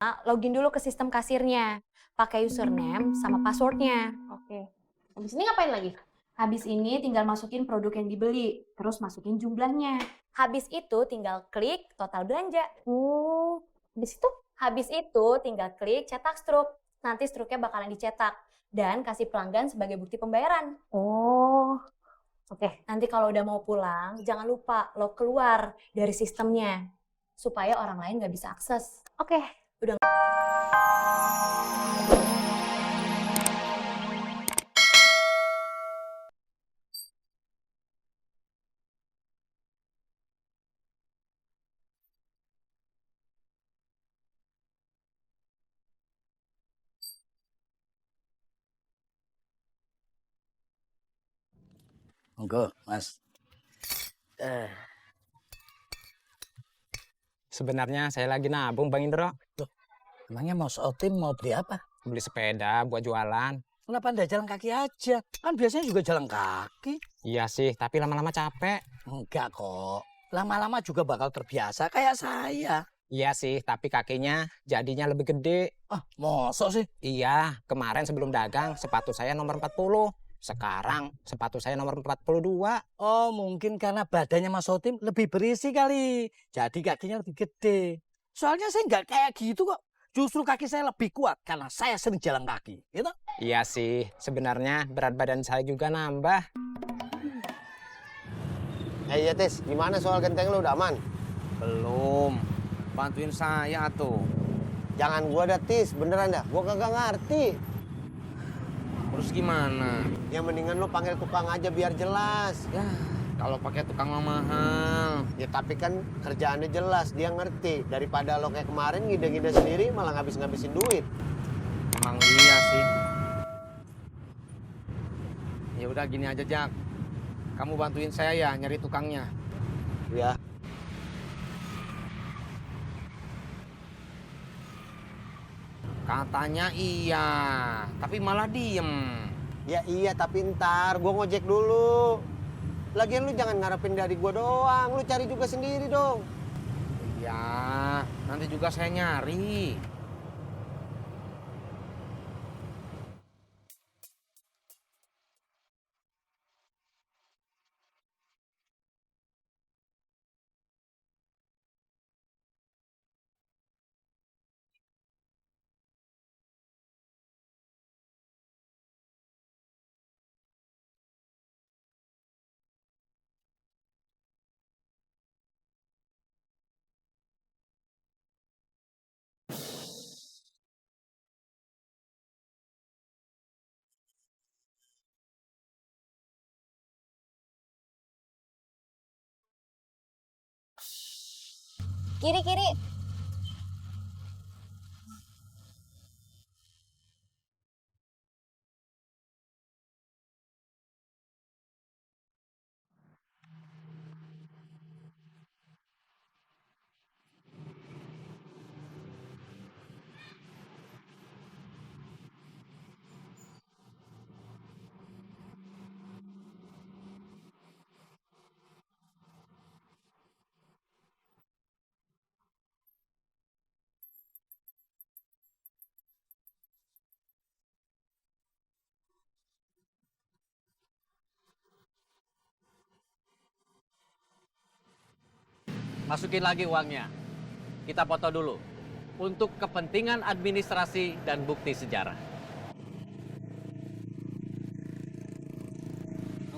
pertama, login dulu ke sistem kasirnya. Pakai username sama passwordnya. Oke. Habis ini ngapain lagi? Habis ini tinggal masukin produk yang dibeli, terus masukin jumlahnya. Habis itu tinggal klik total belanja. Habis itu? Habis itu tinggal klik cetak struk. Nanti struknya bakalan dicetak. Dan kasih pelanggan sebagai bukti pembayaran. Oh, oke. Nanti kalau udah mau pulang, jangan lupa log keluar dari sistemnya. Supaya orang lain nggak bisa akses. Oke. Udah. Enggak, Mas. Sebenarnya saya lagi nabung, Bang Indro. Emangnya mau shooting mau beli apa? Beli sepeda buat jualan. Kenapa ndak jalan kaki aja? Kan biasanya juga jalan kaki. Iya sih, tapi lama-lama capek. Enggak kok. Lama-lama juga bakal terbiasa kayak saya. Iya sih, tapi kakinya jadinya lebih gede. Ah, mosok sih? Iya, kemarin sebelum dagang sepatu saya nomor 40. Sekarang sepatu saya nomor 42. Oh, mungkin karena badannya Mas Sotim lebih berisi kali. Jadi kakinya lebih gede. Soalnya saya nggak kayak gitu kok. Justru kaki saya lebih kuat karena saya sering jalan kaki. Gitu? Iya sih, sebenarnya berat badan saya juga nambah. Iya Tis, gimana soal genteng lu udah aman? Belum. Bantuin saya tuh. Jangan gua dah Tis, beneran dah. Gua kagak ngerti. Terus gimana? Yang mendingan lu panggil tukang aja biar jelas. Ya, kalau pakai tukang mah mahal. Ya tapi kan kerjaannya jelas, dia ngerti. Daripada lo kayak kemarin ngide-ngide sendiri malah ngabis-ngabisin duit. Emang iya sih. Ya udah gini aja, Jak. Kamu bantuin saya ya nyari tukangnya. Ya. Katanya iya, tapi malah diem. Ya iya tapi ntar gua ngojek dulu. Lagian lu jangan ngarepin dari gua doang, lu cari juga sendiri dong. Iya, nanti juga saya nyari. Kiri, kiri. Masukin lagi uangnya. Kita foto dulu. Untuk kepentingan administrasi dan bukti sejarah. 2.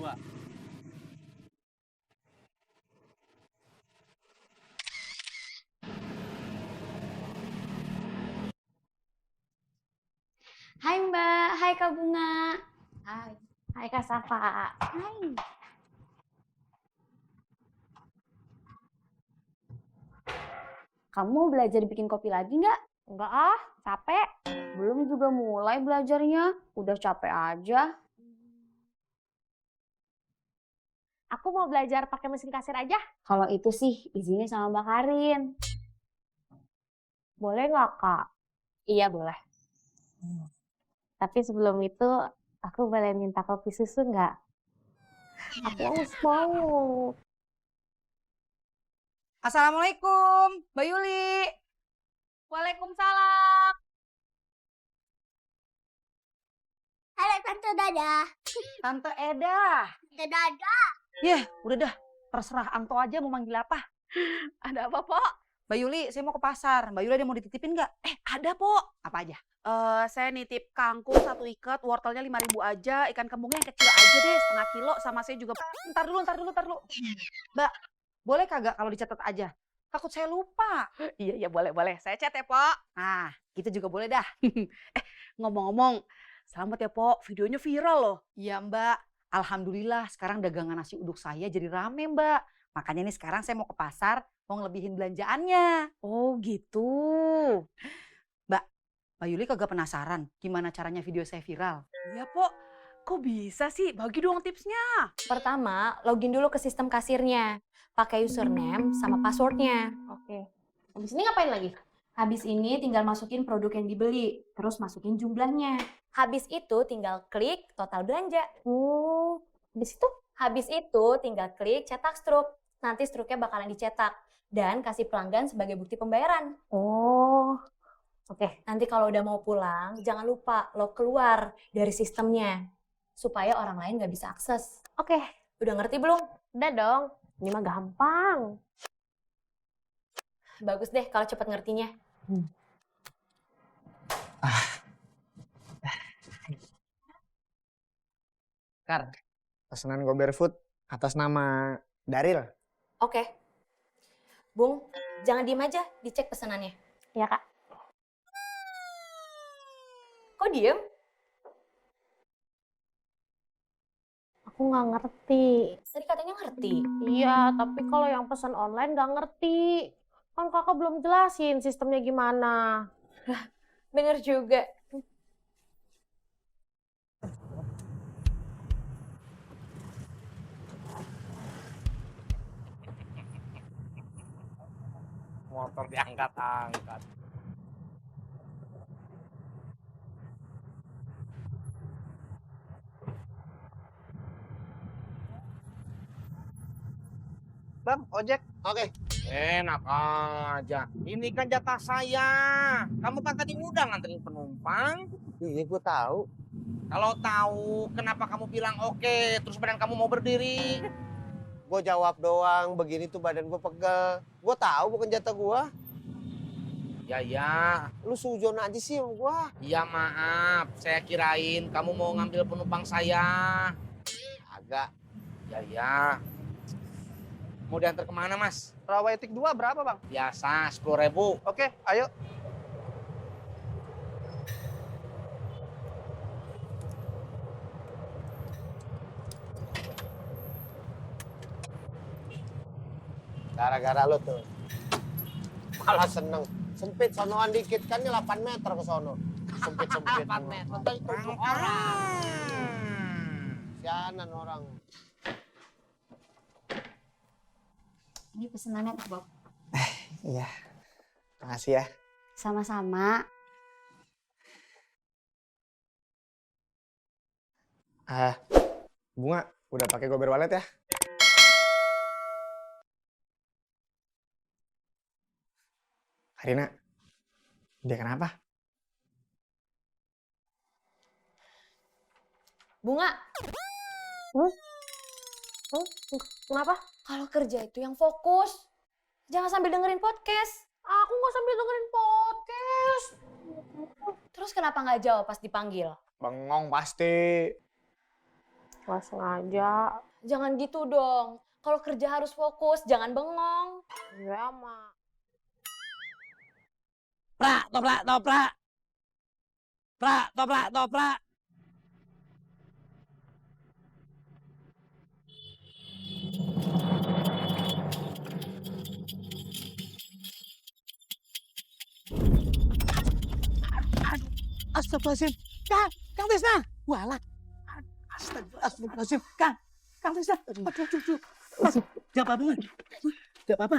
Hai Mbak, hai Kak Bunga. Hai. Hai Kak Safa. Hai. Kamu belajar bikin kopi lagi nggak? Enggak ah, capek. Belum juga mulai belajarnya, udah capek aja. Aku mau belajar pakai mesin kasir aja. Kalau itu sih izinnya sama Mbak Karin. Boleh nggak Kak? Iya boleh. Tapi sebelum itu aku boleh minta kopi susu nggak? Aku harus mau. Assalamualaikum, Mbak Yuli. Waalaikumsalam. Halo Tante Dada. Tante Eda. Tante Dada. Yeh, udah dah. Terserah Anto aja mau manggil apa. Ada apa, Pok? Mbak Yuli, saya mau ke pasar. Mbak Yuli ada mau dititipin nggak? Ada, Pok. Apa aja? Saya nitip kangkung 1 ikat, wortelnya 5.000 aja, ikan kembungnya yang kecil aja deh, setengah kilo, sama saya juga. Ntar dulu. Mbak, boleh kagak kalau dicatat aja? Takut saya lupa. Iya, boleh. Saya chat ya, Pok. Nah, gitu juga boleh dah. Ngomong-ngomong, selamat ya, Pok. Videonya viral loh. Iya, Mbak. Alhamdulillah sekarang dagangan nasi uduk saya jadi rame, Mbak. Makanya nih sekarang saya mau ke pasar, mau ngelebihin belanjaannya. Oh, gitu. Mbak Yuli kagak penasaran gimana caranya video saya viral? Iya, Pok. Kok bisa sih? Bagi dong tipsnya. Pertama, login dulu ke sistem kasirnya. Pakai username sama passwordnya. Oke. Habis ini ngapain lagi? Habis ini tinggal masukin produk yang dibeli, terus masukin jumlahnya. Habis itu tinggal klik total belanja. Habis itu tinggal klik cetak struk. Nanti struknya bakalan dicetak dan kasih pelanggan sebagai bukti pembayaran. Oh. Oke, nanti kalau udah mau pulang, jangan lupa log keluar dari sistemnya supaya orang lain nggak bisa akses. Oke. Udah ngerti belum? Udah dong. Ini mah gampang. Bagus deh kalau cepet ngertinya. Kar, pesanan GoBearFood atas nama Daril. Oke. Bung, jangan diem aja, dicek pesanannya. Ya, Kak. Kok diem? Aku nggak ngerti. Tadi katanya ngerti. Iya, tapi kalau yang pesan online nggak ngerti. Kan kakak belum jelasin sistemnya gimana. Bener juga. Motor diangkat-angkat. Bang, ojek. Oke. Enak aja. Ini kan jatah saya. Kamu kan tadi udah nganterin penumpang. Iya, gue tahu. Kalau tahu, kenapa kamu bilang oke, terus badan kamu mau berdiri? Gue jawab doang, begini tuh badan gue pegel. Gue tahu bukan jatah gue. Ya. Lu sujon aja sih sama gue. Iya maaf, saya kirain kamu mau ngambil penumpang saya. Agak. Ya. Mau diantar kemana, Mas? Rawaetik 2 berapa, Bang? Biasa, 10.000. Oke, ayo. Gara-gara lo tuh. Malah seneng. Sempit sonoan dikit, kan ini 8 meter ke sono. Sempit-sempit. 8 meter. 7 orang. Sianan orang. Ini pesenannya Kak Bob. Iya. Makasih ya. Sama-sama. Bunga, udah pakai Gober Wallet ya? Karina, dia kenapa? Bunga, Kenapa? kalau kerja itu yang fokus. Jangan sambil dengerin podcast. Aku nggak sambil dengerin podcast. Terus kenapa nggak jawab pas dipanggil? Bengong pasti. Nggak sengaja. Jangan gitu dong. Kalau kerja harus fokus, jangan bengong. Ya, Ma. Prak, toprak, toprak. Prak, toprak, toprak. Astagfirullahaladzim. Kang Tisna. Walah. Astagfirullahaladzim. Kang Tisna. Aduh. Tidak apa-apa. Tidak apa-apa.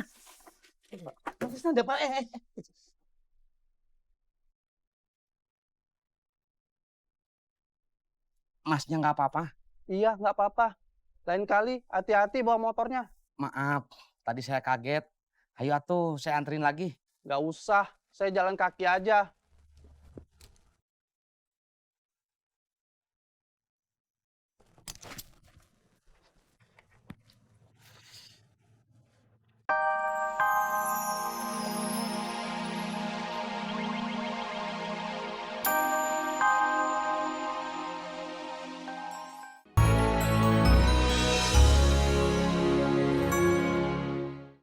Kang Tisna, tidak apa-apa. Masnya nggak apa-apa? Iya, nggak apa-apa. Lain kali hati-hati bawa motornya. Maaf, tadi saya kaget. Ayo atuh, saya anterin lagi. Nggak usah. Saya jalan kaki aja.